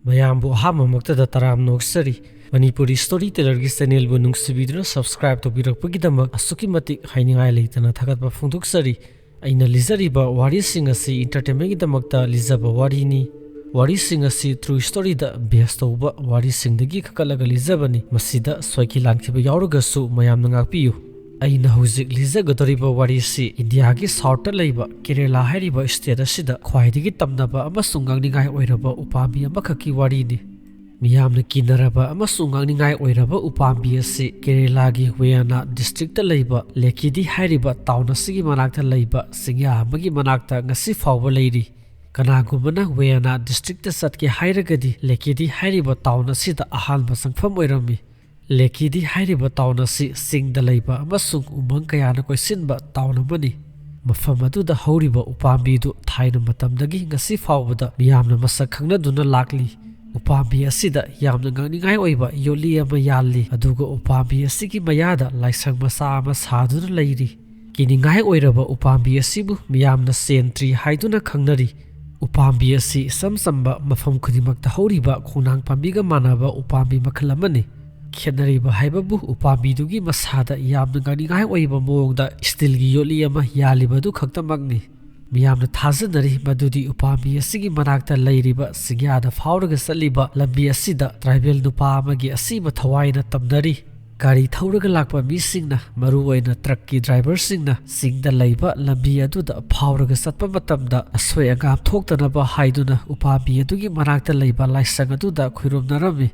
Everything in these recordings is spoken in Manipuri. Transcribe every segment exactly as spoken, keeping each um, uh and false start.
ꯃꯌꯥꯝꯕꯨ ꯑꯍꯥꯟꯕꯃꯛꯇꯗ ꯇꯔꯥꯝꯅ ꯑꯣꯛꯆꯔꯤ꯫ ꯃꯅꯤꯄꯨꯔꯤ ꯁ꯭ꯇꯣꯔꯤ ꯇꯦꯂꯔꯒꯤ ꯆꯦꯅꯦꯜꯕꯨ ꯅꯨꯡꯁꯤꯕꯤꯗꯨꯅ ꯁꯕꯁꯀ꯭ꯔꯥꯏꯕ ꯇꯧꯕꯤꯔꯛꯄꯒꯤꯗꯃꯛ ꯑꯁꯨꯛꯀꯤ ꯃꯇꯤꯛ ꯍꯥꯏꯅꯤꯡꯉꯥꯏ ꯂꯩꯇꯅ ꯊꯥꯒꯠꯄ ꯐꯣꯡꯗꯣꯛꯆꯔꯤ꯫ ꯑꯩꯅ ꯂꯤꯖꯔꯤꯕ ꯋꯥꯔꯤꯁꯤꯡ ꯑꯁꯤ ꯏꯟꯇꯔꯇꯦꯟꯃꯦꯟꯒꯤꯗꯃꯛꯇ ꯂꯤꯖꯕ ꯋꯥꯔꯤꯅꯤ꯫ ꯋꯥꯔꯤꯁꯤꯡ ꯑꯁꯤ ꯇ꯭ꯔꯨ ꯁ꯭ꯇꯣꯔꯤꯗ ꯕꯦꯁ ꯇꯧꯕ ꯋꯥꯔꯤꯁꯤꯡꯗꯒꯤ ꯀꯛꯈꯠꯂꯒ ꯂꯤꯖꯕꯅꯤ꯫ ꯃꯁꯤꯗ ꯁꯣꯏꯈꯤ ꯂꯥꯟꯈꯤꯕ ꯌꯥꯎꯔꯒꯁꯨ ꯃꯌꯥꯝꯅ ꯉꯥꯛꯄꯤꯌꯨ꯫ ꯑꯩꯅ ꯍꯧꯖꯤꯛ ꯂꯤꯖꯒꯗꯧꯔꯤꯕ ꯋꯥꯔꯤꯁꯤ ꯏꯟꯗꯤꯌꯥꯒꯤ ꯁꯥꯎꯠꯇ ꯂꯩꯕ ꯀꯦꯔꯦꯂꯥ ꯍꯥꯏꯔꯤꯕ ꯁ꯭ꯇꯦꯠ ꯑꯁꯤꯗ ꯈ꯭ꯋꯥꯏꯗꯒꯤ ꯇꯝꯅꯕ ꯑꯃꯁꯨꯡ ꯉꯥꯡꯅꯤꯡꯉꯥꯏ ꯑꯣꯏꯔꯕ ꯎꯄꯥꯝꯕꯤ ꯑꯃꯈꯛꯀꯤ ꯋꯥꯔꯤꯅꯤ꯫ ꯃꯤꯌꯥꯝꯅ ꯀꯤꯅꯔꯕ ꯑꯃꯁꯨꯡ ꯉꯥꯡꯅꯤꯡꯉꯥꯏ ꯑꯣꯏꯔꯕ ꯎꯄꯥꯝꯕꯤ ꯑꯁꯤ ꯀꯦꯔꯦꯂꯥꯒꯤ ꯋꯦꯌꯥꯅꯥꯗ ꯗꯤꯁꯇ꯭ꯔꯤꯛꯇ ꯂꯩꯕ ꯂꯦꯀꯤꯗꯤ ꯍꯥꯏꯔꯤꯕ ꯇꯥꯎꯟ ꯑꯁꯤꯒꯤ ꯃꯅꯥꯛꯇ ꯂꯩꯕ ꯆꯤꯡꯌꯥ ꯑꯃꯒꯤ ꯃꯅꯥꯛꯇ ꯉꯁꯤ ꯐꯥꯎꯕ ꯂꯩꯔꯤ꯫ ꯀꯅꯥꯒꯨꯝꯕꯅ ꯋꯦꯌꯥꯅꯥꯗ ꯗꯤꯁꯇ꯭ꯔꯤꯛꯇ ꯆꯠꯀꯦ ꯍꯥꯏꯔꯒꯗꯤ ꯂꯦꯀꯤꯗꯤ ꯍꯥꯏꯔꯤꯕ ꯇꯥꯎꯟ ꯑꯁꯤꯗ ꯑꯍꯥꯟꯕ ꯆꯪꯐꯝ ꯑꯣꯏꯔꯝꯃꯤ꯫ ꯂꯦꯀꯤꯗꯤ ꯍꯥꯏꯔꯤꯕ ꯇꯥꯎꯟ ꯑꯁꯤ ꯆꯤꯡꯗ ꯂꯩꯕ ꯑꯃꯁꯨꯡ ꯎꯃꯪ ꯀꯌꯥꯅ ꯀꯣꯏꯁꯤꯟꯕ ꯇꯥꯎꯟ ꯑꯃꯅꯤ꯫ ꯃꯐꯝ ꯑꯗꯨꯗ ꯍꯧꯔꯤꯕ ꯎꯄꯥꯝꯕꯤꯗꯨ ꯊꯥꯏꯅ ꯃꯇꯝꯗꯒꯤ ꯉꯁꯤ ꯐꯥꯎꯕꯗ ꯃꯤꯌꯥꯝꯅ ꯃꯁꯛ ꯈꯪꯅꯗꯨꯅ ꯂꯥꯛꯂꯤ꯫ ꯎꯄꯥꯝꯕꯤ ꯑꯁꯤꯗ ꯌꯥꯝꯅ ꯉꯛꯅꯤꯡꯉꯥꯏ ꯑꯣꯏꯕ ꯌꯣꯠꯂꯤ ꯑꯃ ꯌꯥꯜꯂꯤ, ꯑꯗꯨꯒ ꯎꯄꯥꯝꯕꯤ ꯑꯁꯤꯒꯤ ꯃꯌꯥꯗ ꯂꯥꯏꯁꯪ ꯃꯆꯥ ꯑꯃ ꯁꯥꯗꯨꯅ ꯂꯩꯔꯤ꯫ ꯀꯤꯅꯤꯡꯉꯥꯏ ꯑꯣꯏꯔꯕ ꯎꯄꯥꯝꯕꯤ ꯑꯁꯤꯕꯨ ꯃꯤꯌꯥꯝꯅ ꯁꯦꯟ ꯇ꯭ꯔꯤ ꯍꯥꯏꯗꯨꯅ ꯈꯪꯅꯔꯤ꯫ ꯎꯄꯥꯝꯕꯤ ꯑꯁꯤ ꯏꯆꯝ ꯆꯝꯕ ꯃꯐꯝ ꯈꯨꯗꯤꯡꯃꯛꯇ ꯍꯧꯔꯤꯕ ꯈꯣꯡꯅꯥꯡ ꯄꯥꯝꯕꯤꯒ ꯃꯥꯟꯅꯕ ꯎꯄꯥꯝꯕꯤ ꯃꯈꯜ ꯑꯃꯅꯤ꯫ ꯈꯦꯠꯅꯔꯤꯕ ꯍꯥꯏꯕꯕꯨ ꯎꯄꯥꯝꯕꯤꯗꯨꯒꯤ ꯃꯁꯥꯗ ꯌꯥꯝꯅ ꯉꯛꯅꯤꯡꯉꯥꯏ ꯑꯣꯏꯕ ꯃꯑꯣꯡꯗ ꯁ꯭ꯇꯤꯜꯒꯤ ꯌꯣꯠꯂꯤ ꯑꯃ ꯌꯥꯜꯂꯤꯕꯗꯨ ꯈꯛꯇꯃꯛꯅꯤ꯫ ꯃꯤꯌꯥꯝꯅ ꯊꯥꯖꯅꯔꯤ ꯃꯗꯨꯗꯤ ꯎꯄꯥꯝꯕꯤ ꯑꯁꯤꯒꯤ ꯃꯅꯥꯛꯇ ꯂꯩꯔꯤꯕ ꯆꯤꯡꯌꯥꯗ ꯐꯥꯎꯔꯒ ꯆꯠꯂꯤꯕ ꯂꯝꯕꯤ ꯑꯁꯤꯗ ꯇ꯭ꯔꯥꯏꯕꯦꯜ ꯅꯨꯄꯥ ꯑꯃꯒꯤ ꯑꯁꯤꯕ ꯊꯋꯥꯏꯅ ꯇꯝꯅꯔꯤ꯫ ꯒꯥꯔꯤ ꯊꯧꯔꯒ ꯂꯥꯛꯄ ꯃꯤꯁꯤꯡꯅ, ꯃꯔꯨꯑꯣꯏꯅ ꯇ꯭ꯔꯛꯀꯤ ꯗ꯭ꯔꯥꯏꯚꯔꯁꯤꯡꯅ, ꯆꯤꯡꯗ ꯂꯩꯕ ꯂꯝꯕꯤ ꯑꯗꯨꯗ ꯐꯥꯎꯔꯒ ꯆꯠꯄ ꯃꯇꯝꯗ ꯑꯁꯣꯏ ꯑꯉꯥꯝ ꯊꯣꯛꯇꯅꯕ ꯍꯥꯏꯗꯨꯅ ꯎꯄꯥꯝꯕꯤ ꯑꯗꯨꯒꯤ ꯃꯅꯥꯛꯇ ꯂꯩꯕ ꯂꯥꯏꯁꯪ ꯑꯗꯨꯗ ꯈꯨꯔꯨꯝꯅꯔꯝꯃꯤ꯫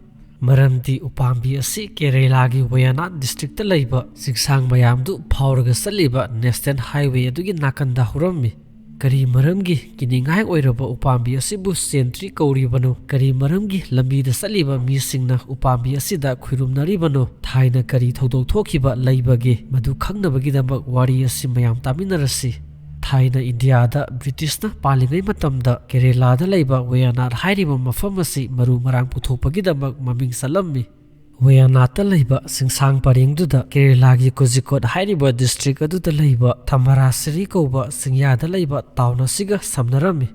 ꯃꯔꯝꯗꯤ ꯎꯄꯥꯝꯕꯤ ꯑꯁꯤ ꯀꯦꯔꯦꯂꯥꯒꯤ ꯋꯌꯥꯅꯥꯗ ꯗꯤꯁꯇ꯭ꯔꯤꯛꯇ ꯂꯩꯕ ꯆꯤꯡꯁꯥꯡ ꯃꯌꯥꯝꯗꯨ ꯐꯥꯎꯔꯒ ꯆꯠꯂꯤꯕ ꯅꯦꯁꯅꯦꯜ ꯍꯥꯏꯋꯦ ꯑꯗꯨꯒꯤ ꯅꯥꯀꯟꯗ ꯍꯧꯔꯝꯃꯤ꯫ ꯀꯔꯤ ꯃꯔꯝꯒꯤ ꯀꯤꯅꯤꯡꯉꯥꯏ ꯑꯣꯏꯔꯕ ꯎꯄꯥꯝꯕꯤ ꯑꯁꯤꯕꯨ ꯁꯦꯟ ꯇ꯭ꯔꯤ ꯀꯧꯔꯤꯕꯅꯣ? ꯀꯔꯤ ꯃꯔꯝꯒꯤ ꯂꯝꯕꯤꯗ ꯆꯠꯂꯤꯕ ꯃꯤꯁꯤꯡꯅ ꯎꯄꯥꯝꯕꯤ ꯑꯁꯤꯗ ꯈꯨꯔꯨꯝꯅꯔꯤꯕꯅꯣ? ꯊꯥꯏꯅ ꯀꯔꯤ ꯊꯧꯗꯣꯛ ꯊꯣꯛꯈꯤꯕ ꯂꯩꯕꯒꯦ? ꯃꯗꯨ ꯈꯪꯅꯕꯒꯤꯗꯃꯛ ꯋꯥꯔꯤ ꯑꯁꯤ ꯃꯌꯥꯝ ꯇꯥꯃꯤꯟꯅꯔꯁꯤ꯫ ꯊꯥꯏꯅ ꯏꯟꯗꯤꯌꯥꯗ ꯕ꯭ꯔꯤꯇꯤꯁꯅ ꯄꯥꯜꯂꯤꯉꯩ ꯃꯇꯝꯗ ꯀꯦꯔꯦꯂꯥꯗ ꯂꯩꯕ ꯋꯌꯥꯅꯥꯗ ꯍꯥꯏꯔꯤꯕ ꯃꯐꯝ ꯑꯁꯤ ꯃꯔꯨ ꯃꯔꯥꯡ ꯄꯨꯊꯣꯛꯄꯒꯤꯗꯃꯛ ꯃꯃꯤꯡ ꯆꯠꯂꯝꯃꯤ꯫ ꯋꯌꯥꯅꯥꯗꯇ ꯂꯩꯕ ꯆꯤꯡꯁꯥꯡ ꯄꯔꯦꯡꯗꯨꯗ ꯀꯦꯔꯦꯂꯥꯒꯤ ꯀꯣꯖꯤꯀꯣꯗ ꯍꯥꯏꯔꯤꯕ ꯗꯤꯁꯇ꯭ꯔꯤꯛ ꯑꯗꯨꯗ ꯂꯩꯕ ꯊꯃꯔꯥꯁꯤꯔꯤ ꯀꯧꯕ ꯆꯤꯡꯌꯥꯗ ꯂꯩꯕ ꯇꯥꯎꯟ ꯑꯁꯤꯒ ꯁꯝꯅꯔꯝꯃꯤ꯫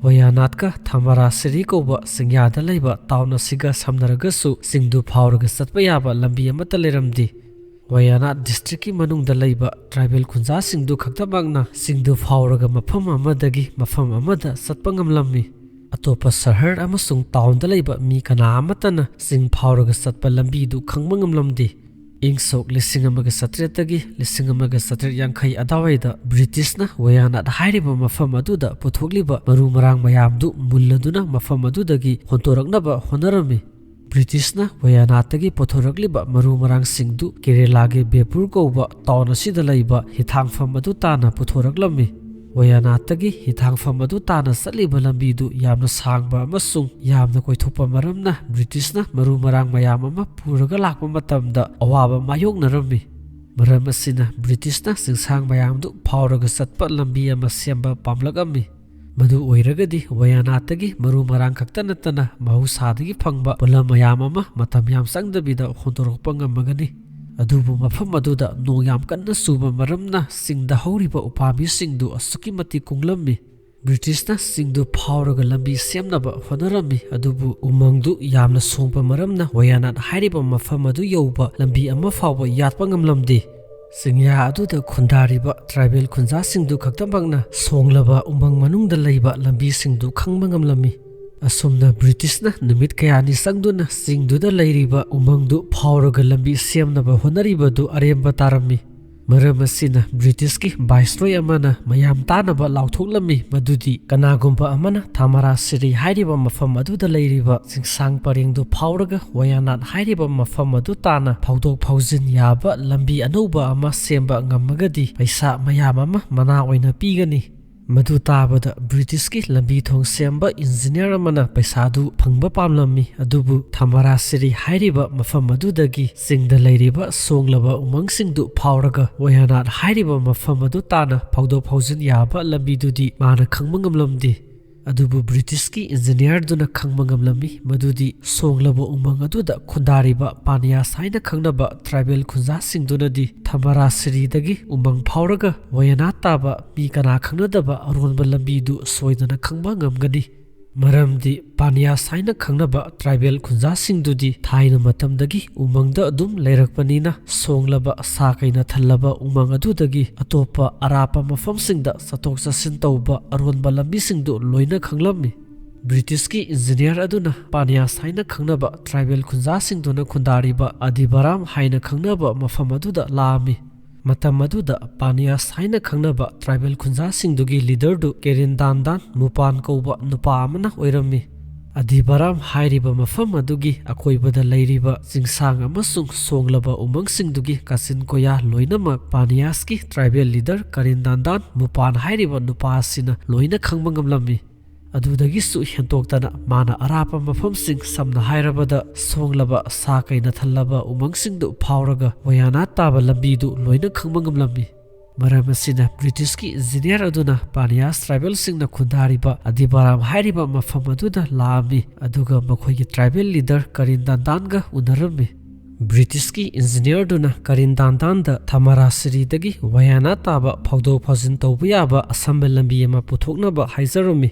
ꯋꯥꯌꯥꯅꯥꯠꯀ ꯊꯥꯃꯔꯥꯁꯤꯔꯤ ꯀꯧꯕ ꯆꯤꯡꯌꯥꯗ ꯂꯩꯕ ꯇꯥꯎꯟ ꯑꯁꯤꯒ ꯁꯝꯅꯔꯒꯁꯨ ꯆꯤꯡꯗꯨ ꯐꯥꯎꯔꯒ ꯆꯠꯄ ꯌꯥꯕ ꯂꯝꯕꯤ ꯑꯃꯠꯇ ꯂꯩꯔꯝꯗꯦ꯫ ꯋꯥꯌꯥꯅꯥꯠ ꯗꯤꯁꯇ꯭ꯔꯤꯛꯀꯤ ꯃꯅꯨꯡꯗ ꯂꯩꯕ ꯇ꯭ꯔꯥꯏꯕꯦꯜ ꯈꯨꯟꯖꯥꯁꯤꯡꯗꯨ ꯈꯛꯇꯃꯛꯅ ꯆꯤꯡꯗꯨ ꯐꯥꯎꯔꯒ ꯃꯐꯝ ꯑꯃꯗꯒꯤ ꯃꯐꯝ ꯑꯃꯗ ꯆꯠꯄ ꯉꯝꯂꯝꯃꯤ꯫ ꯑꯇꯣꯞꯄ ꯁꯍꯔ ꯑꯃꯁꯨꯡ ꯇꯥꯎꯟꯗ ꯂꯩꯕ ꯃꯤ ꯀꯅꯥ ꯑꯃꯠꯇꯅ ꯆꯤꯡ ꯐꯥꯎꯔꯒ ꯆꯠꯄ ꯂꯝꯕꯤꯗꯨ ꯈꯪꯕ ꯉꯝꯂꯝꯗꯦ꯫ ꯏꯪ ꯁꯣꯛ ꯂꯤꯁꯤꯡ ꯑꯃꯒ ꯆꯥꯇ꯭ꯔꯦꯠꯇꯒꯤ ꯂꯤꯁꯤꯡ ꯑꯃꯒ ꯆꯥꯇ꯭ꯔꯦꯠ ꯌꯥꯡꯈꯩ ꯑꯗꯨꯋꯥꯏꯗ ꯕ꯭ꯔꯤꯇꯤꯁꯅ ꯋꯥꯌꯥꯅꯥꯠ ꯍꯥꯏꯔꯤꯕ ꯃꯐꯝ ꯑꯗꯨꯗ ꯄꯨꯊꯣꯛꯂꯤꯕ ꯃꯔꯨ ꯃꯔꯥꯡ ꯃꯌꯥꯝꯗꯨ ꯃꯨꯜꯂꯗꯨꯅ ꯃꯐꯝ ꯑꯗꯨꯗꯒꯤ ꯍꯣꯟꯗꯣꯔꯛꯅꯕ ꯍꯣꯠꯅꯔꯝꯃꯤ꯫ ꯕ꯭ꯔꯤꯇꯤꯁꯅ ꯋꯥꯌꯥꯅꯥꯠꯇꯒꯤ ꯄꯨꯊꯣꯔꯛꯂꯤꯕ ꯃꯔꯨ ꯃꯔꯥꯡꯁꯤꯡꯗꯨ ꯀꯦꯔꯦꯂꯥꯒꯤ ꯕꯦꯄꯨꯔ ꯀꯧꯕ ꯇꯥꯎꯟ ꯑꯁꯤꯗ ꯂꯩꯕ ꯍꯤꯊꯥꯡꯐꯝ ꯑꯗꯨ ꯇꯥꯟꯅ ꯄꯨꯊꯣꯔꯛꯂꯝꯃꯤ꯫ ꯋꯥꯌꯥꯅꯥꯠꯇꯒꯤ ꯍꯤꯊꯥꯡꯐꯝ ꯑꯗꯨ ꯇꯥꯟꯅ ꯆꯠꯂꯤꯕ ꯂꯝꯕꯤꯗꯨ ꯌꯥꯝꯅ ꯁꯥꯡꯕ ꯑꯃꯁꯨꯡ ꯌꯥꯝꯅ ꯀꯣꯏꯊꯣꯛꯄ ꯃꯔꯝꯅ ꯕ꯭ꯔꯤꯇꯤꯁꯅ ꯃꯔꯨ ꯃꯔꯥꯡ ꯃꯌꯥꯝ ꯑꯃ ꯄꯨꯔꯒ ꯂꯥꯛꯄ ꯃꯇꯝꯗ ꯑꯋꯥꯕ ꯃꯥꯌꯣꯛꯅꯔꯝꯃꯤ꯫ ꯃꯔꯝ ꯑꯁꯤꯅ ꯕ꯭ꯔꯤꯇꯤꯁꯅ ꯆꯤꯡꯁꯥꯡ ꯃꯌꯥꯝꯗꯨ ꯐꯥꯎꯔꯒ ꯆꯠꯄ ꯂꯝꯕꯤ ꯑꯃ ꯁꯦꯝꯕ ꯄꯥꯝꯂꯛꯂꯝꯃꯤ꯫ ꯃꯗꯨ ꯑꯣꯏꯔꯒꯗꯤ ꯋꯥꯌꯥꯅꯥꯠꯇꯒꯤ ꯃꯔꯨ ꯃꯔꯥꯡ ꯈꯛꯇ ꯅꯠꯇꯅ ꯃꯍꯧꯁꯥꯗꯒꯤ ꯐꯪꯕ ꯄꯣꯠꯂꯝ ꯃꯌꯥꯝ ꯑꯃ ꯃꯇꯝ ꯌꯥꯝ ꯆꯪꯗꯕꯤꯗ ꯍꯣꯟꯗꯣꯔꯛꯄ ꯉꯝꯃꯒꯅꯤ꯫ ꯑꯗꯨꯕꯨ ꯃꯐꯝ ꯑꯗꯨꯗ ꯅꯣꯡ ꯌꯥꯝ ꯀꯟꯅ ꯆꯨꯕ ꯃꯔꯝꯅ ꯆꯤꯡꯗ ꯍꯧꯔꯤꯕ ꯎꯄꯥꯝꯕꯤꯁꯤꯡꯗꯨ ꯑꯁꯨꯛꯀꯤ ꯃꯇꯤꯛ ꯀꯨꯡꯂꯝꯃꯤ꯫ ꯕ꯭ꯔꯤꯇꯤꯁꯅ ꯆꯤꯡꯗꯨ ꯐꯥꯎꯔꯒ ꯂꯝꯕꯤ ꯁꯦꯝꯅꯕ ꯍꯣꯠꯅꯔꯝꯃꯤ, ꯑꯗꯨꯕꯨ ꯎꯃꯪꯗꯨ ꯌꯥꯝꯅ ꯁꯣꯡꯕ ꯃꯔꯝꯅ ꯋꯥꯌꯥꯅꯥꯠ ꯍꯥꯏꯔꯤꯕ ꯃꯐꯝ ꯑꯗꯨ ꯌꯧꯕ ꯂꯝꯕꯤ ꯑꯃ ꯐꯥꯎꯕ ꯌꯥꯠꯄ ꯉꯝꯂꯝꯗꯦ꯫ ꯆꯤꯡꯌꯥ ꯑꯗꯨꯗ ꯈꯨꯟꯗꯥꯔꯤꯕ ꯇ꯭ꯔꯥꯏꯕꯦꯜ ꯈꯨꯟꯖꯥꯁꯤꯡꯗꯨ ꯈꯛꯇꯃꯛꯅ ꯁꯣꯡꯂꯕ ꯎꯃꯪ ꯃꯅꯨꯡꯗ ꯂꯩꯕ ꯂꯝꯕꯤꯁꯤꯡꯗꯨ ꯈꯪꯕ ꯉꯝꯂꯝꯃꯤ꯫ ꯑꯁꯨꯝꯅ ꯕ꯭ꯔꯤꯇꯤꯁꯅ ꯅꯨꯃꯤꯠ ꯀꯌꯥꯅꯤ ꯆꯪꯗꯨꯅ ꯆꯤꯡꯗꯨꯗ ꯂꯩꯔꯤꯕ ꯎꯃꯪꯗꯨ ꯐꯥꯎꯔꯒ ꯂꯝꯕꯤ ꯁꯦꯝꯅꯕ ꯍꯣꯠꯅꯔꯤꯕꯗꯨ ꯑꯔꯦꯝꯕ ꯇꯥꯔꯝꯃꯤ꯫ ꯃꯔꯝ ꯑꯁꯤꯅ ꯕ꯭ꯔꯤꯇꯤꯁꯀꯤ ꯚꯥꯏꯁꯔꯣꯏ ꯑꯃꯅ ꯃꯌꯥꯝ ꯇꯥꯅꯕ ꯂꯥꯎꯊꯣꯛꯂꯝꯃꯤ ꯃꯗꯨꯗꯤ ꯀꯅꯥꯒꯨꯝꯕ ꯑꯃꯅ ꯊꯥꯃꯔꯥꯁꯤꯔꯤ ꯍꯥꯏꯔꯤꯕ ꯃꯐꯝ ꯑꯗꯨꯗ ꯂꯩꯔꯤꯕ ꯆꯤꯡꯁꯥꯡ ꯄꯔꯦꯡꯗꯨ ꯐꯥꯎꯔꯒ ꯋꯥꯌꯥꯅꯥꯠ ꯍꯥꯏꯔꯤꯕ ꯃꯐꯝ ꯑꯗꯨ ꯇꯥꯟꯅ ꯐꯥꯎꯗꯣꯛ ꯐꯥꯎꯖꯤꯟ ꯌꯥꯕ ꯂꯝꯕꯤ ꯑꯅꯧꯕ ꯑꯃ ꯁꯦꯝꯕ ꯉꯝꯃꯒꯗꯤ ꯄꯩꯁꯥ ꯃꯌꯥꯝ ꯑꯃ ꯃꯅꯥ ꯑꯣꯏꯅ ꯄꯤꯒꯅꯤ꯫ ꯃꯗꯨ ꯇꯥꯕꯗ ꯕ꯭ꯔꯤꯇꯤꯁꯀꯤ ꯂꯝꯕꯤ ꯊꯣꯡ ꯁꯦꯝꯕ ꯏꯟꯖꯤꯅꯤꯌꯔ ꯑꯃꯅ ꯄꯩꯁꯥꯗꯨ ꯐꯪꯕ ꯄꯥꯝꯂꯝꯃꯤ, ꯑꯗꯨꯕꯨ ꯊꯥꯃꯔꯥꯁꯤꯔꯤ ꯍꯥꯏꯔꯤꯕ ꯃꯐꯝ ꯑꯗꯨꯗꯒꯤ ꯆꯤꯡꯗ ꯂꯩꯔꯤꯕ ꯁꯣꯡꯂꯕ ꯎꯃꯪꯁꯤꯡꯗꯨ ꯐꯥꯎꯔꯒ ꯋꯥꯌꯥꯅꯥꯠ ꯍꯥꯏꯔꯤꯕ ꯃꯐꯝ ꯑꯗꯨ ꯇꯥꯟꯅ ꯐꯥꯎꯗꯣꯛ ꯐꯥꯎꯖꯤꯟ ꯌꯥꯕ ꯂꯝꯕꯤꯗꯨꯗꯤ ꯃꯥꯅ ꯈꯪꯕ ꯉꯝꯂꯝꯗꯦ꯫ ꯑꯗꯨꯕꯨ ꯕ꯭ꯔꯤꯇꯤꯁꯀꯤ ꯏꯟꯖꯤꯅꯤꯌꯥꯔꯗꯨꯅ ꯈꯪꯕ ꯉꯝꯂꯝꯃꯤ ꯃꯗꯨꯗꯤ ꯁꯣꯡꯂꯕ ꯎꯃꯪ ꯑꯗꯨꯗ ꯈꯨꯟꯗꯥꯔꯤꯕ ꯄꯥꯅꯤꯌꯥꯁ ꯍꯥꯏꯅ ꯈꯪꯅꯕ ꯇ꯭ꯔꯥꯏꯕꯦꯜ ꯈꯨꯟꯖꯥꯁꯤꯡꯗꯨꯅꯗꯤ ꯊꯃꯔꯥꯁꯤꯔꯤꯗꯒꯤ ꯎꯃꯪ ꯐꯥꯎꯔꯒ ꯋꯥꯌꯥꯅꯥꯠ ꯇꯥꯕ ꯃꯤ ꯀꯅꯥ ꯈꯪꯅꯗꯕ ꯑꯔꯣꯟꯕ ꯂꯝꯕꯤꯗꯨ ꯁꯣꯏꯗꯅ ꯈꯪꯕ ꯉꯝꯒꯅꯤ꯫ ꯃꯔꯝꯗꯤ ꯄꯥꯅꯤꯌꯥꯁ ꯍꯥꯏꯅ ꯈꯪꯅꯕ ꯇ꯭ꯔꯥꯏꯕꯦꯜ ꯈꯨꯟꯖꯥꯁꯤꯡꯗꯨꯗꯤ ꯊꯥꯏꯅ ꯃꯇꯝꯗꯒꯤ ꯎꯃꯪꯗ ꯑꯗꯨꯝ ꯂꯩꯔꯛꯄꯅꯤꯅ ꯁꯣꯡꯂꯕ ꯁꯥ ꯀꯩꯅ ꯊꯜꯂꯕ ꯎꯃꯪ ꯑꯗꯨꯗꯒꯤ ꯑꯇꯣꯞꯄ ꯑꯔꯥꯞꯄ ꯃꯐꯝꯁꯤꯡꯗ ꯆꯠꯊꯣꯛ ꯆꯠꯁꯤꯟ ꯇꯧꯕ ꯑꯔꯣꯟꯕ ꯂꯝꯕꯤꯁꯤꯡꯗꯨ ꯂꯣꯏꯅ ꯈꯪꯂꯝꯃꯤ꯫ ꯕ꯭ꯔꯤꯇꯤꯁꯀꯤ ꯏꯟꯖꯤꯅꯤꯌꯥꯔ ꯑꯗꯨꯅ ꯄꯥꯅꯤꯌꯥꯁ ꯍꯥꯏꯅ ꯈꯪꯅꯕ ꯇ꯭ꯔꯥꯏꯕꯦꯜ ꯈꯨꯟꯖꯥꯁꯤꯡꯗꯨꯅ ꯈꯨꯟꯗꯥꯔꯤꯕ ꯑꯗꯤꯕꯔꯥꯝ ꯍꯥꯏꯅ ꯈꯪꯅꯕ ꯃꯐꯝ ꯑꯗꯨꯗ ꯂꯥꯛꯑꯝꯃꯤ꯫ ꯃꯇꯝ ꯑꯗꯨꯗ ꯄꯥꯅꯤꯌꯥꯁ ꯍꯥꯏꯅ ꯈꯪꯅꯕ ꯇ꯭ꯔꯥꯏꯕꯦꯜ ꯈꯨꯟꯖꯥꯁꯤꯡꯗꯨꯒꯤ ꯂꯤꯗꯔꯗꯨ ꯀꯦꯔꯤꯟꯗꯥꯟꯗꯥꯟ ꯃꯨꯄꯥꯟ ꯀꯧꯕ ꯅꯨꯄꯥ ꯑꯃꯅ ꯑꯣꯏꯔꯝꯃꯤ꯫ ꯑꯗꯤꯕꯔꯥꯝ ꯍꯥꯏꯔꯤꯕ ꯃꯐꯝ ꯑꯗꯨꯒꯤ ꯑꯀꯣꯏꯕꯗ ꯂꯩꯔꯤꯕ ꯆꯤꯡꯁꯥꯡ ꯑꯃꯁꯨꯡ ꯁꯣꯡꯂꯕ ꯎꯃꯪꯁꯤꯡꯗꯨꯒꯤ ꯀꯥꯆꯤꯟ ꯀꯣꯌꯥ ꯂꯣꯏꯅꯃꯛ ꯄꯥꯅꯤꯌꯥꯁꯀꯤ ꯇ꯭ꯔꯥꯏꯕꯦꯜ ꯂꯤꯗꯔ ꯀꯔꯤꯟꯗꯥꯟꯗꯥꯟ ꯃꯨꯄꯥꯟ ꯍꯥꯏꯔꯤꯕ ꯅꯨꯄꯥ ꯑꯁꯤꯅ ꯂꯣꯏꯅ ꯈꯪꯕ ꯉꯝꯂꯝꯃꯤ꯫ ꯑꯗꯨꯗꯒꯤꯁꯨ ꯍꯦꯟꯗꯣꯛꯇꯅ ꯃꯥꯅ ꯑꯔꯥꯞꯄ ꯃꯐꯝꯁꯤꯡ, ꯁꯝꯅ ꯍꯥꯏꯔꯕꯗ ꯁꯣꯡꯂꯕ ꯁꯥ ꯀꯩꯅ ꯊꯜꯂꯕ ꯎꯃꯪꯁꯤꯡꯗꯨ ꯐꯥꯎꯔꯒ ꯋꯥꯌꯥꯅꯥꯠ ꯇꯥꯕ ꯂꯝꯕꯤꯗꯨ ꯂꯣꯏꯅ ꯈꯪꯕ ꯉꯝꯂꯝꯃꯤ꯫ ꯃꯔꯝ ꯑꯁꯤꯅ ꯕ꯭ꯔꯤꯇꯤꯁꯀꯤ ꯏꯟꯖꯤꯅꯤꯌꯥꯔ ꯑꯗꯨꯅ ꯄꯥꯅꯤꯌꯥꯁ ꯇ꯭ꯔꯥꯏꯕꯦꯜꯁꯤꯡꯅ ꯈꯨꯟꯗꯥꯔꯤꯕ ꯑꯗꯤꯕꯥꯔꯥꯝ ꯍꯥꯏꯔꯤꯕ ꯃꯐꯝ ꯑꯗꯨꯗ ꯂꯥꯛꯑꯝꯃꯤ, ꯑꯗꯨꯒ ꯃꯈꯣꯏꯒꯤ ꯇ꯭ꯔꯥꯏꯕꯦꯜ ꯂꯤꯗꯔ ꯀꯔꯤꯟ ꯗꯥꯟꯗꯥꯟꯒ ꯎꯅꯔꯝꯃꯤ꯫ ꯕ꯭ꯔꯤꯇꯤꯁꯀꯤ ꯏꯟꯖꯤꯅꯤꯌꯥꯔꯗꯨꯅ ꯀꯔꯤꯟ ꯗꯥꯟꯗꯥꯟꯗ ꯊꯃꯔꯥꯁꯤꯔꯤꯗꯒꯤ ꯋꯥꯌꯥꯅꯥꯠ ꯇꯥꯕ ꯐꯥꯎꯗꯣꯛ ꯐꯥꯎꯖꯤꯟ ꯇꯧꯕ ꯌꯥꯕ ꯑꯁꯝꯕ ꯂꯝꯕꯤ ꯑꯃ ꯄꯨꯊꯣꯛꯅꯕ ꯍꯥꯏꯖꯔꯝꯃꯤ꯫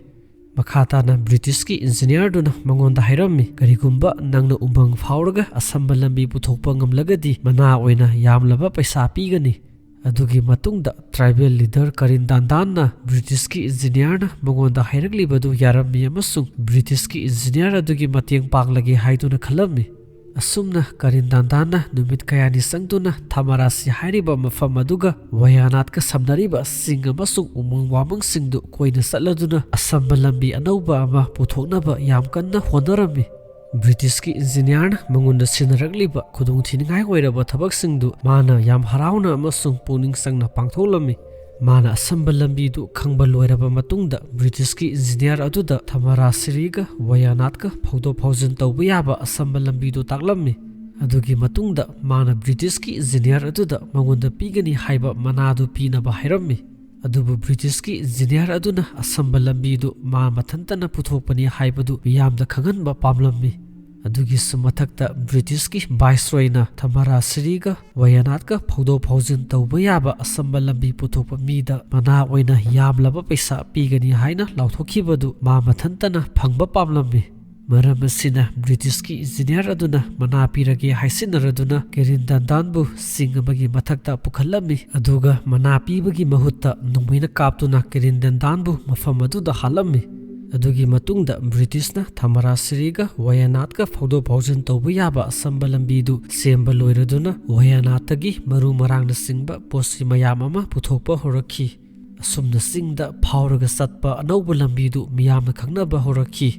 ꯃꯈꯥ ꯇꯥꯅ ꯕ꯭ꯔꯤꯇꯤꯁꯀꯤ ꯏꯟꯖꯤꯅꯤꯌꯥꯔꯗꯨꯅ ꯃꯉꯣꯟꯗ ꯍꯥꯏꯔꯝꯃꯤ, "ꯀꯔꯤꯒꯨꯝꯕ ꯅꯪꯅ ꯎꯃꯪ ꯐꯥꯎꯔꯒ ꯑꯁꯝꯕ ꯂꯝꯕꯤ ꯄꯨꯊꯣꯛꯄ ꯉꯝꯂꯒꯗꯤ ꯃꯅꯥ ꯑꯣꯏꯅ ꯌꯥꯝꯂꯕ ꯄꯩꯁꯥ ꯄꯤꯒꯅꯤ꯫" ꯑꯗꯨꯒꯤ ꯃꯇꯨꯡꯗ ꯇ꯭ꯔꯥꯏꯕꯦꯜ ꯂꯤꯗꯔ ꯀꯔꯤꯟ ꯗꯥꯟꯗꯥꯟꯅ ꯕ꯭ꯔꯤꯇꯤꯁꯀꯤ ꯏꯟꯖꯤꯅꯤꯌꯥꯔꯅ ꯃꯉꯣꯟꯗ ꯍꯥꯏꯔꯛꯂꯤꯕꯗꯨ ꯌꯥꯔꯝꯃꯤ ꯑꯃꯁꯨꯡ ꯕ꯭ꯔꯤꯇꯤꯁꯀꯤ ꯏꯟꯖꯤꯅꯤꯌꯥꯔ ꯑꯗꯨꯒꯤ ꯃꯇꯦꯡ ꯄꯥꯡꯂꯒꯦ ꯍꯥꯏꯗꯨꯅ ꯈꯜꯂꯝꯃꯤ꯫ ꯑꯁꯨꯝꯅ ꯀꯔꯤꯟ ꯗꯥꯟꯗꯥꯟꯅ ꯅꯨꯃꯤꯠ ꯀꯌꯥꯅꯤ ꯆꯪꯗꯨꯅ ꯊꯥꯃꯥꯔꯥꯁꯤ ꯍꯥꯏꯔꯤꯕ ꯃꯐꯝ ꯑꯗꯨꯒ ꯋꯥꯌꯥꯅꯥꯠꯀ ꯁꯝꯅꯔꯤꯕ ꯆꯤꯡ ꯑꯃꯁꯨꯡ ꯎꯃꯪ ꯋꯥꯃꯪꯁꯤꯡꯗꯨ ꯀꯣꯏꯅ ꯆꯠꯂꯗꯨꯅ ꯑꯁꯝꯕ ꯂꯝꯕꯤ ꯑꯅꯧꯕ ꯑꯃ ꯄꯨꯊꯣꯛꯅꯕ ꯌꯥꯝ ꯀꯟꯅ ꯍꯣꯠꯅꯔꯝꯃꯤ꯫ ꯕ꯭ꯔꯤꯇꯤꯁꯀꯤ ꯏꯟꯖꯤꯅꯤꯌꯥꯔꯅ ꯃꯉꯣꯟꯗ ꯁꯤꯟꯅꯔꯛꯂꯤꯕ ꯈꯨꯗꯣꯡꯊꯤꯅꯤꯡꯉꯥꯏ ꯑꯣꯏꯔꯕ ꯊꯕꯛꯁꯤꯡꯗꯨ ꯃꯥꯅ ꯌꯥꯝ ꯍꯔꯥꯎꯅ ꯑꯃꯁꯨꯡ ꯄꯨꯛꯅꯤꯡ ꯆꯪꯅ ꯄꯥꯡꯊꯣꯛꯂꯝꯃꯤ꯫ ꯃꯥꯅ ꯑꯁꯝꯕ ꯂꯝꯕꯤꯗꯨ ꯈꯪꯕ ꯂꯣꯏꯔꯕ ꯃꯇꯨꯡꯗ ꯕ꯭ꯔꯤꯇꯤꯁꯀꯤ ꯏꯟꯖꯤꯅꯤꯌꯥꯔ ꯑꯗꯨꯗ ꯊꯥꯃꯥꯔꯥꯁꯤꯔꯤꯒ ꯋꯥꯌꯥꯅꯥꯠꯀ ꯐꯥꯎꯗꯣꯛ ꯐꯥꯎꯖꯤꯟ ꯇꯧꯕ ꯌꯥꯕ ꯑꯁꯝꯕ ꯂꯝꯕꯤꯗꯨ ꯇꯥꯛꯂꯝꯃꯤ꯫ ꯑꯗꯨꯒꯤ ꯃꯇꯨꯡꯗ ꯃꯥꯅ ꯕ꯭ꯔꯤꯇꯤꯁꯀꯤ ꯏꯟꯖꯤꯅꯤꯌꯥꯔ ꯑꯗꯨꯗ ꯃꯉꯣꯟꯗ ꯄꯤꯒꯅꯤ ꯍꯥꯏꯕ ꯃꯅꯥꯗꯨ ꯄꯤꯅꯕ ꯍꯥꯏꯔꯝꯃꯤ꯫ ꯑꯗꯨꯕꯨ ꯕ꯭ꯔꯤꯇꯤꯁꯀꯤ ꯏꯟꯖꯤꯅꯤꯌꯥꯔ ꯑꯗꯨꯅ ꯑꯁꯝꯕ ꯂꯝꯕꯤꯗꯨ ꯃꯥ ꯃꯊꯟꯇꯅ ꯄꯨꯊꯣꯛꯄꯅꯤ ꯍꯥꯏꯕꯗꯨ ꯃꯤꯌꯥꯝꯗ ꯈꯪꯍꯟꯕ ꯄꯥꯝꯂꯝꯃꯤ꯫ ꯑꯗꯨꯒꯤꯁꯨ ꯃꯊꯛꯇ ꯕ꯭ꯔꯤꯇꯤꯁꯀꯤ ꯚꯥꯏꯁꯔꯣꯏꯅ ꯊꯃꯔꯥꯁꯤꯔꯤꯒ ꯋꯥꯌꯥꯅꯥꯠꯀ ꯐꯥꯎꯗꯣꯛ ꯐꯥꯎꯖꯤꯟ ꯇꯧꯕ ꯌꯥꯕ ꯑꯁꯝꯕ ꯂꯝꯕꯤ ꯄꯨꯊꯣꯛꯄ ꯃꯤꯗ ꯃꯅꯥ ꯑꯣꯏꯅ ꯌꯥꯝꯂꯕ ꯄꯩꯁꯥ ꯄꯤꯒꯅꯤ ꯍꯥꯏꯅ ꯂꯥꯎꯊꯣꯛꯈꯤꯕꯗꯨ ꯃꯥ ꯃꯊꯟꯇꯅ ꯐꯪꯕ ꯄꯥꯝꯂꯝꯃꯤ꯫ ꯃꯔꯝ ꯑꯁꯤꯅ ꯕ꯭ꯔꯤꯇꯤꯁꯀꯤ ꯏꯟꯖꯤꯅꯤꯌꯥꯔ ꯑꯗꯨꯅ ꯃꯅꯥ ꯄꯤꯔꯒꯦ ꯍꯥꯏꯁꯤꯟꯅꯔꯗꯨꯅ ꯀꯦꯔꯤꯟ ꯗꯟꯗꯥꯟꯕꯨ ꯆꯤꯡ ꯑꯃꯒꯤ ꯃꯊꯛꯇ ꯄꯨꯈꯠꯂꯝꯃꯤ, ꯑꯗꯨꯒ ꯃꯅꯥ ꯄꯤꯕꯒꯤ ꯃꯍꯨꯠꯇ ꯅꯣꯡꯃꯩꯅ ꯀꯥꯞꯇꯨꯅ ꯀꯦꯔꯤꯟ ꯗꯟꯗꯥꯟꯕꯨ ꯃꯐꯝ ꯑꯗꯨꯗ ꯍꯥꯠꯂꯝꯃꯤ꯫ ꯑꯗꯨꯒꯤ ꯃꯇꯨꯡꯗ ꯕ꯭ꯔꯤꯇꯤꯁꯅ ꯊꯃꯔꯥꯁꯤꯔꯤꯒ ꯋꯥꯌꯥꯅꯥꯠꯀ ꯐꯥꯎꯗꯣꯛ ꯐꯥꯎꯖꯤꯟ ꯇꯧꯕ ꯌꯥꯕ ꯑꯁꯝꯕ ꯂꯝꯕꯤꯗꯨ ꯁꯦꯝꯕ ꯂꯣꯏꯔꯗꯨꯅ ꯋꯥꯌꯥꯅꯥꯠꯇꯒꯤ ꯃꯔꯨ ꯃꯔꯥꯡꯅꯆꯤꯡꯕ ꯄꯣꯠꯆꯩ ꯃꯌꯥꯝ ꯑꯃ ꯄꯨꯊꯣꯛꯄ ꯍꯧꯔꯛꯈꯤ꯫ ꯑꯁꯨꯝꯅ ꯆꯤꯡꯗ ꯐꯥꯎꯔꯒ ꯆꯠꯄ ꯑꯅꯧꯕ ꯂꯝꯕꯤꯗꯨ ꯃꯤꯌꯥꯝꯅ ꯈꯪꯅꯕ ꯍꯧꯔꯛꯈꯤ꯫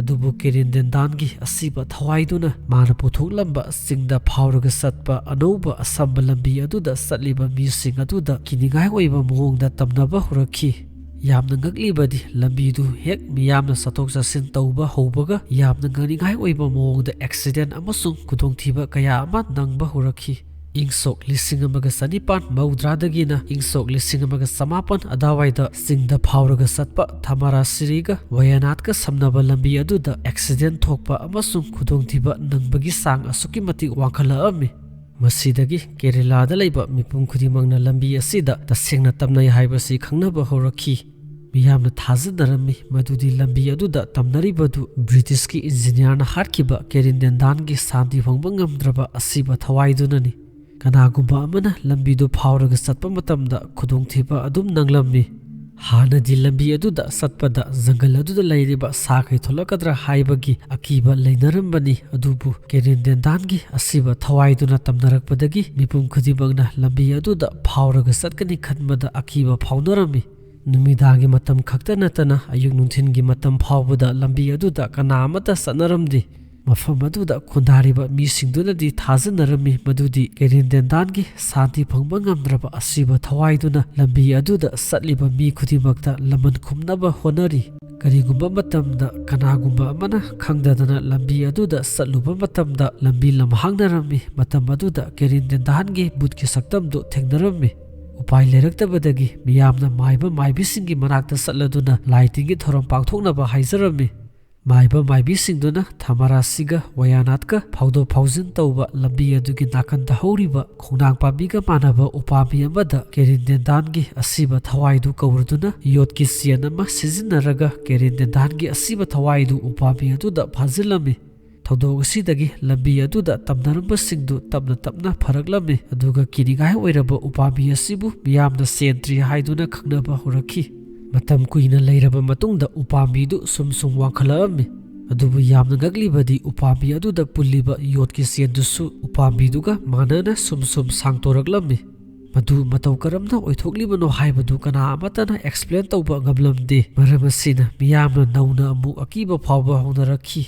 ꯑꯗꯨꯕꯨ ꯀꯦꯔꯤꯟ ꯗꯦꯟꯗꯥꯟꯒꯤ ꯑꯁꯤꯕ ꯊꯋꯥꯏꯗꯨꯅ ꯃꯥꯅ ꯄꯨꯊꯣꯛꯂꯝꯕ ꯆꯤꯡꯗ ꯐꯥꯎꯔꯒ ꯆꯠꯄ ꯑꯅꯧꯕ ꯑꯁꯝꯕ ꯂꯝꯕꯤ ꯑꯗꯨꯗ ꯆꯠꯂꯤꯕ ꯃꯤꯁꯤꯡ ꯑꯗꯨꯗ ꯀꯤꯅꯤꯡꯉꯥꯏ ꯑꯣꯏꯕ ꯃꯑꯣꯡꯗ ꯇꯝꯅꯕ ꯍꯧꯔꯛꯈꯤ꯫ ꯌꯥꯝꯅ ꯉꯛꯂꯤꯕꯗꯤ, ꯂꯝꯕꯤꯗꯨ ꯍꯦꯛ ꯃꯤꯌꯥꯝꯅ ꯆꯠꯊꯣꯛ ꯆꯠꯁꯤꯟ ꯇꯧꯕ ꯍꯧꯕꯒ ꯌꯥꯝꯅ ꯉꯛꯅꯤꯡꯉꯥꯏ ꯑꯣꯏꯕ ꯃꯑꯣꯡꯗ ꯑꯦꯛꯁꯤꯗꯦꯟ ꯑꯃꯁꯨꯡ ꯈꯨꯗꯣꯡꯊꯤꯕ ꯀꯌꯥ ꯑꯃ ꯅꯪꯕ ꯍꯧꯔꯛꯈꯤ꯫ ꯏꯪ ꯁꯣꯛ ꯂꯤꯁꯤꯡ ꯑꯃꯒ ꯆꯅꯤꯄꯥꯟ ꯃꯧꯗ꯭ꯔꯥꯗꯒꯤꯅ ꯏꯪ ꯁꯣꯛ ꯂꯤꯁꯤꯡ ꯑꯃꯒ ꯆꯃꯥꯄꯟ ꯑꯗꯨꯋꯥꯏꯗ ꯆꯤꯡꯗ ꯐꯥꯎꯔꯒ ꯆꯠꯄ ꯊꯃꯔꯥꯁꯤꯔꯤꯒ ꯋꯥꯌꯥꯅꯥꯠꯀ ꯁꯝꯅꯕ ꯂꯝꯕꯤ ꯑꯗꯨꯗ ꯑꯦꯛꯁꯤꯗꯦꯟ ꯊꯣꯛꯄ ꯑꯃꯁꯨꯡ ꯈꯨꯗꯣꯡꯊꯤꯕ ꯅꯪꯕꯒꯤ ꯆꯥꯡ ꯑꯁꯨꯛꯀꯤ ꯃꯇꯤꯛ ꯋꯥꯡꯈꯠꯂꯛꯑꯝꯃꯤ꯫ ꯃꯁꯤꯗꯒꯤ ꯀꯦꯔꯦꯂꯥꯗ ꯂꯩꯕ ꯃꯤꯄꯨꯝ ꯈꯨꯗꯤꯡꯃꯛꯅ ꯂꯝꯕꯤ ꯑꯁꯤꯗ ꯇꯁꯦꯡꯅ ꯇꯝꯅꯩ ꯍꯥꯏꯕꯁꯤ ꯈꯪꯅꯕ ꯍꯧꯔꯛꯈꯤ꯫ ꯃꯤꯌꯥꯝꯅ ꯊꯥꯖꯅꯔꯝꯃꯤ ꯃꯗꯨꯗꯤ ꯂꯝꯕꯤ ꯑꯗꯨꯗ ꯇꯝꯅꯔꯤꯕꯗꯨ ꯕ꯭ꯔꯤꯇꯤꯁꯀꯤ ꯏꯟꯖꯤꯅꯤꯌꯥꯔꯅ ꯍꯥꯠꯈꯤꯕ ꯀꯦꯔꯤꯟ ꯗꯦꯟꯗꯥꯟꯒꯤ ꯁꯥꯟꯇꯤ ꯐꯪꯕ ꯉꯝꯗ꯭ꯔꯕ ꯑꯁꯤꯕ ꯊꯋꯥꯏꯗꯨꯅꯅꯤ꯫ ꯀꯅꯥꯒꯨꯝꯕ ꯑꯃꯅ ꯂꯝꯕꯤꯗꯨ ꯐꯥꯎꯔꯒ ꯆꯠꯄ ꯃꯇꯝꯗ ꯈꯨꯗꯣꯡꯊꯤꯕ ꯑꯗꯨꯝ ꯅꯪꯂꯝꯃꯤ꯫ ꯍꯥꯟꯅꯗꯤ ꯂꯝꯕꯤ ꯑꯗꯨꯗ ꯆꯠꯄꯗ ꯖꯪꯒꯜ ꯑꯗꯨꯗ ꯂꯩꯔꯤꯕ ꯁꯥꯈꯩ ꯊꯣꯛꯂꯛꯀꯗ꯭ꯔꯥ ꯍꯥꯏꯕꯒꯤ ꯑꯀꯤꯕ ꯂꯩꯅꯔꯝꯕꯅꯤ, ꯑꯗꯨꯕꯨ ꯀꯦꯔꯤꯟ ꯗꯦꯟꯗꯥꯟꯒꯤ ꯑꯁꯤꯕ ꯊꯋꯥꯏꯗꯨꯅ ꯇꯝꯅꯔꯛꯄꯗꯒꯤ ꯃꯤꯄꯨꯝ ꯈꯨꯗꯤꯡꯃꯛꯅ ꯂꯝꯕꯤ ꯑꯗꯨꯗ ꯐꯥꯎꯔꯒ ꯆꯠꯀꯅꯤ ꯈꯟꯕꯗ ꯑꯀꯤꯕ ꯐꯥꯎꯅꯔꯝꯃꯤ꯫ ꯅꯨꯃꯤꯗꯥꯡꯒꯤ ꯃꯇꯝ ꯈꯛꯇ ꯅꯠꯇꯅ ꯑꯌꯨꯛ ꯅꯨꯡꯊꯤꯜꯒꯤ ꯃꯇꯝ ꯐꯥꯎꯕꯗ ꯂꯝꯕꯤ ꯑꯗꯨꯗ ꯀꯅꯥ ꯑꯃꯠꯇ ꯆꯠꯅꯔꯝꯗꯦ꯫ ꯃꯐꯝ ꯑꯗꯨꯗ ꯈꯨꯟꯗꯥꯔꯤꯕ ꯃꯤꯁꯤꯡꯗꯨꯅꯗꯤ ꯊꯥꯖꯅꯔꯝꯃꯤ ꯃꯗꯨꯗꯤ ꯀꯦꯔꯤꯟ ꯗꯦꯟꯗꯥꯟꯒꯤ ꯁꯥꯟꯇꯤ ꯐꯪꯕ ꯉꯝꯗ꯭ꯔꯕ ꯑꯁꯤꯕ ꯊꯋꯥꯏꯗꯨꯅ ꯂꯝꯕꯤ ꯑꯗꯨꯗ ꯆꯠꯂꯤꯕ ꯃꯤ ꯈꯨꯗꯤꯡꯃꯛꯇ ꯂꯃꯟ ꯈꯨꯝꯅꯕ ꯍꯣꯠꯅꯔꯤ꯫ ꯀꯔꯤꯒꯨꯝꯕ ꯃꯇꯝꯗ ꯀꯅꯥꯒꯨꯝꯕ ꯑꯃꯅ ꯈꯪꯗꯗꯅ ꯂꯝꯕꯤ ꯑꯗꯨꯗ ꯆꯠꯂꯨꯕ ꯃꯇꯝꯗ ꯂꯝꯕꯤ ꯂꯝꯍꯥꯡꯅꯔꯝꯃꯤ꯫ ꯃꯇꯝ ꯑꯗꯨꯗ ꯀꯦꯔꯤꯟ ꯗꯦꯟꯗꯥꯟꯒꯤ ꯕꯨꯠꯀꯤ ꯁꯛꯇꯝꯗꯨ ꯊꯦꯡꯅꯔꯝꯃꯤ꯫ ꯎꯄꯥꯏ ꯂꯩꯔꯛꯇꯕꯗꯒꯤ ꯃꯤꯌꯥꯝꯅ ꯃꯥꯏꯕ ꯃꯥꯏꯕꯤꯁꯤꯡꯒꯤ ꯃꯅꯥꯛꯇ ꯆꯠꯂꯗꯨꯅ ꯂꯥꯏ ꯇꯤꯟꯒꯤ ꯊꯧꯔꯝ ꯄꯥꯡꯊꯣꯛꯅꯕ ꯍꯥꯏꯖꯔꯝꯃꯤ꯫ ꯃꯥꯏꯕ ꯃꯥꯏꯕꯤꯁꯤꯡꯗꯨꯅ ꯊꯃꯥꯔꯥꯁꯤꯒ ꯋꯥꯌꯥꯅꯥꯠꯀ ꯐꯥꯎꯗꯣꯛ ꯐꯥꯎꯖꯤꯟ ꯇꯧꯕ ꯂꯝꯕꯤ ꯑꯗꯨꯒꯤ ꯅꯥꯀꯟꯗ ꯍꯧꯔꯤꯕ ꯈꯣꯡꯅꯥꯡ ꯄꯥꯝꯕꯤꯒ ꯃꯥꯟꯅꯕ ꯎꯄꯥꯝꯕꯤ ꯑꯃꯗ ꯀꯦꯔꯤꯟꯗꯦꯟꯗꯥꯟꯒꯤ ꯑꯁꯤꯕ ꯊꯋꯥꯏꯗꯨ ꯀꯧꯔꯗꯨꯅ ꯌꯣꯠꯀꯤ ꯆꯦꯟ ꯑꯃ ꯁꯤꯖꯤꯟꯅꯔꯒ ꯀꯦꯔꯤꯟꯗꯦꯟꯗꯥꯟꯒꯤ ꯑꯁꯤꯕ ꯊꯋꯥꯏꯗꯨ ꯎꯄꯥꯝꯕꯤ ꯑꯗꯨꯗ ꯐꯥꯖꯤꯜꯂꯝꯃꯤ꯫ ꯊꯧꯗꯣꯛ ꯑꯁꯤꯗꯒꯤ ꯂꯝꯕꯤ ꯑꯗꯨꯗ ꯇꯝꯅꯔꯝꯕꯁꯤꯡꯗꯨ ꯇꯞꯅ ꯇꯞꯅ ꯐꯔꯛꯂꯝꯃꯤ, ꯑꯗꯨꯒ ꯀꯤꯅꯤꯡꯉꯥꯏ ꯑꯣꯏꯔꯕ ꯎꯄꯥꯝꯕꯤ ꯑꯁꯤꯕꯨ ꯃꯤꯌꯥꯝꯅ ꯆꯦꯟꯗ꯭ꯔꯤ ꯍꯥꯏꯗꯨꯅ ꯈꯪꯅꯕ ꯍꯧꯔꯛꯈꯤ꯫ ꯃꯇꯝ ꯀꯨꯏꯅ ꯂꯩꯔꯕ ꯃꯇꯨꯡꯗ ꯎꯄꯥꯝꯕꯤꯗꯨ ꯁꯨꯝ ꯁꯨꯝ ꯋꯥꯡꯈꯠꯂꯛꯂꯝꯃꯤ꯫ ꯑꯗꯨꯕꯨ ꯌꯥꯝꯅ ꯉꯛꯂꯤꯕꯗꯤ ꯎꯄꯥꯝꯕꯤ ꯑꯗꯨꯗ ꯄꯨꯜꯂꯤꯕ ꯌꯣꯠꯀꯤ ꯆꯦꯟꯗꯨꯁꯨ ꯎꯄꯥꯝꯕꯤꯗꯨꯒ ꯃꯥꯟꯅꯅ ꯁꯨꯝ ꯁꯨꯝ ꯁꯥꯡꯇꯣꯔꯛꯂꯝꯃꯤ꯫ ꯃꯗꯨ ꯃꯇꯧ ꯀꯔꯝꯅ ꯑꯣꯏꯊꯣꯛꯂꯤꯕꯅꯣ ꯍꯥꯏꯕꯗꯨ ꯀꯅꯥ ꯑꯃꯠꯇꯅ explain ꯇꯧꯕ ꯉꯝꯂꯝꯗꯦ꯫ ꯃꯔꯝ ꯑꯁꯤꯅ ꯃꯤꯌꯥꯝꯅ ꯅꯧꯅ ꯑꯃꯨꯛ ꯑꯀꯤꯕ ꯐꯥꯎꯕ ꯍꯧꯅꯔꯛꯈꯤ꯫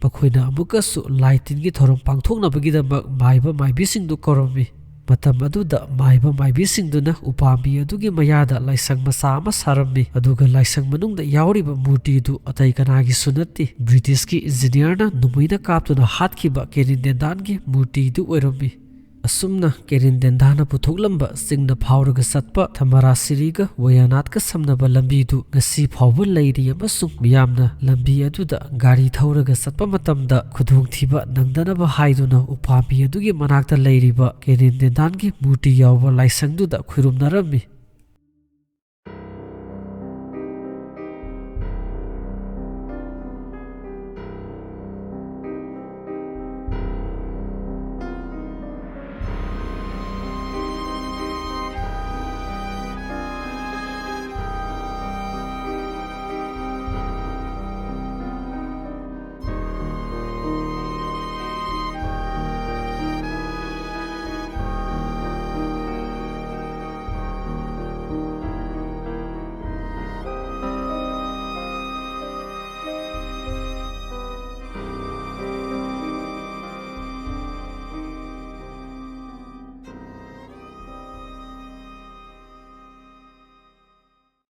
ꯃꯈꯣꯏꯅ ꯑꯃꯨꯛꯀꯁꯨ ꯂꯥꯏ ꯇꯤꯟꯒꯤ ꯊꯧꯔꯝ ꯄꯥꯡꯊꯣꯛꯅꯕꯒꯤꯗꯃꯛ ꯃꯥꯏꯕ ꯃꯥꯏꯕꯤꯁꯤꯡꯗꯨ ꯀꯧꯔꯝꯃꯤ꯫ ꯃꯇꯝ ꯑꯗꯨꯗ ꯃꯥꯏꯕ ꯃꯥꯏꯕꯤꯁꯤꯡꯗꯨꯅ ꯎꯄꯥꯝꯕꯤ ꯑꯗꯨꯒꯤ ꯃꯌꯥꯗ ꯂꯥꯏꯁꯪ ꯃꯆꯥ ꯑꯃ ꯁꯥꯔꯝꯃꯤ, ꯑꯗꯨꯒ ꯂꯥꯏꯁꯪ ꯃꯅꯨꯡꯗ ꯌꯥꯎꯔꯤꯕ ꯃꯨꯔꯇꯤꯗꯨ ꯑꯇꯩ ꯀꯅꯥꯒꯤꯁꯨ ꯅꯠꯇꯦ, ꯕ꯭ꯔꯤꯇꯤꯁꯀꯤ ꯏꯟꯖꯤꯅꯤꯌꯥꯔꯅ ꯅꯣꯡꯃꯩꯅ ꯀꯥꯞꯇꯨꯅ ꯍꯥꯠꯈꯤꯕ ꯀꯦꯔꯤꯟꯗꯦꯟꯗꯥꯟꯒꯤ ꯃꯨꯔꯇꯤꯗꯨ ꯑꯣꯏꯔꯝꯃꯤ꯫ ꯑꯁꯨꯝꯅ ꯀꯦꯔꯤꯟꯗꯦꯟꯗꯥꯟꯅ ꯄꯨꯊꯣꯛꯂꯝꯕ ꯆꯤꯡꯗ ꯐꯥꯎꯔꯒ ꯆꯠꯄ ꯊꯃꯥꯔꯥꯁꯤꯔꯤꯒ ꯋꯥꯌꯥꯅꯥꯠꯀ ꯁꯝꯅꯕ ꯂꯝꯕꯤꯗꯨ ꯉꯁꯤ ꯐꯥꯎꯕ ꯂꯩꯔꯤ, ꯑꯃꯁꯨꯡ ꯃꯤꯌꯥꯝꯅ ꯂꯝꯕꯤ ꯑꯗꯨꯗ ꯒꯥꯔꯤ ꯊꯧꯔꯒ ꯆꯠꯄ ꯃꯇꯝꯗ ꯈꯨꯗꯣꯡꯊꯤꯕ ꯅꯪꯗꯅꯕ ꯍꯥꯏꯗꯨꯅ ꯎꯄꯥꯝꯕꯤ ꯑꯗꯨꯒꯤ ꯃꯅꯥꯛꯇ ꯂꯩꯔꯤꯕ ꯀꯦꯔꯤꯟꯗꯦꯟꯗꯥꯟꯒꯤ ꯃꯨꯔꯇꯤ ꯌꯥꯎꯕ ꯂꯥꯏꯁꯪꯗꯨꯗ ꯈꯨꯔꯨꯝꯅꯔꯝꯃꯤ꯫